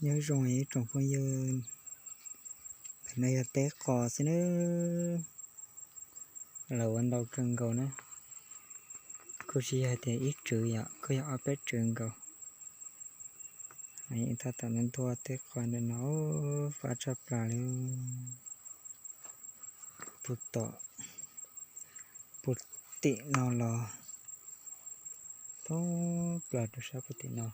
Nyob zoo ib tsoom phooj ywg, ntawm no yog teb qos xwb na, lawv ua ntau kawg nkaus na, kuj tsis yog tias ib tsev yom, kuj yog ob peb tsev nkaus. Thaj tom no ntuag teb qos ntawm no fab tshaj plaws li. Puag tom, puag tim no los thoob plaws rau sab puag tim no.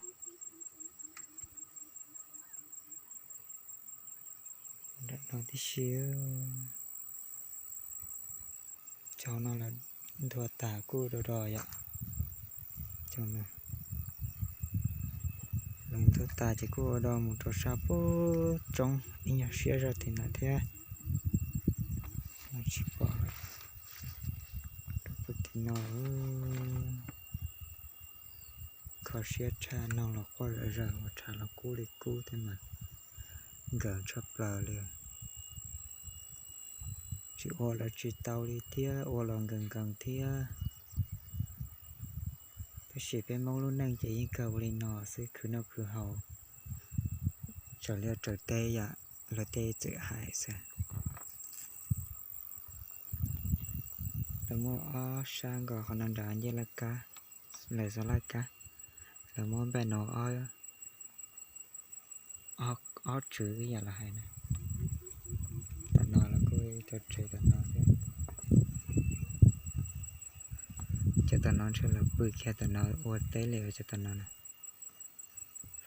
Nram no tib si, cov no los ntuag tas kuj do do yom. Cov no los ntuag tas ces kuj ua do mus rau sab puag tsoob ib nyuag siab zog tim no thiab. Tsis pom rau puag tim no. Kho siab tshaj, noog los quaj zom zaws, ua tshav los kub li kub thiab mas nkees tshaj plaws li. Tsis ua los tsis tau li thiab, ua los nkees nkees thiab. Tab sis peb Hmoob lub neej ces yeej kawg ua li no xwb, khwv noj khwv haus, raws liaj raws teb yom, luag tej txwm hais xwb. Lawv muaj ob sab nkaus, qhov no nram ncej laj kab, lawv xov laj kab, lawv muab npaj no ob tswv ib yam los hais na. Tom no los kuj cov tsev tom no thiab. Cov tom no ntshe lawv pw kiag tom no ua teb li cov tom no na.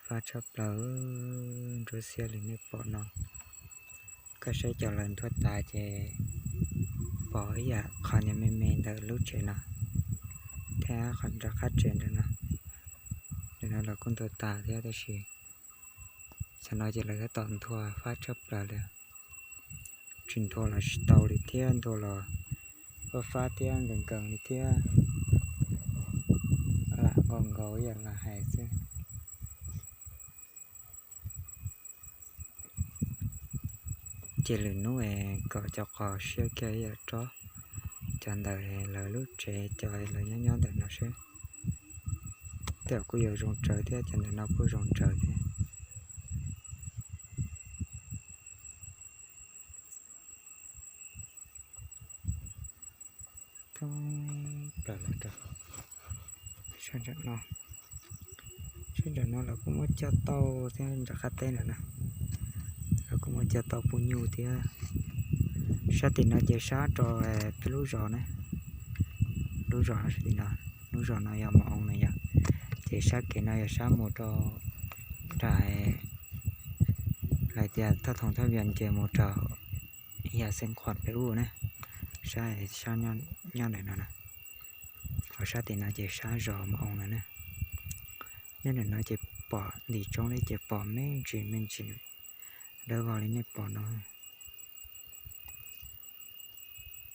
Fab tshaj plaws, ntsuab xiab li nej pom no. Koj saib cov lawv ntuag tas ces pom ib yam qhov nyuag me me ntawm lub tsev no thiab qhov nram qab tsev ntawm no. Ntawm no los kuj ntuag tas thiab tab sis cov no ces lawv tab tom ntuag fab tshaj plaws li. Tsis ntuag los tsis tau li thiab, ntuag los fab fab thiab nkees nkees li thiab. Lam nkaus nkaus ib yam los hais xwb. Ces lwm hnub es kom cov qos siab kiag ib yam tsob, cov ntawm lawv lub tsev, cov lawv nyob nyob ntawm no seb. Tej zaum kuj yuav zoo tsawv thiab, cov ntawm no kuj zoo tsawv thiab. Thoob plaws los rau sab nram no, sab nram no lawv kuj muab cog tau thiab, nram qab teb ntawm no lawv kuj muab cog tau pub nyuj thiab. Sab tim no ces sab rau peb lub zos na, lub zos no sab tim no, lub zos no yog Mos Oo na yom. Ces sab kev no yog sab mus rau nram, lawv tias thaj thoom thaj vias ces mus rau yam xeev Qhuam pem ub na, sab, sab nyob ntawm no na. Ho sab tim no ces sab zos Mos Oo no na. Nyob ntawm no ces pom ntim tsoob li ces pom me ntsis me ntsis dawb vog li nej pom no.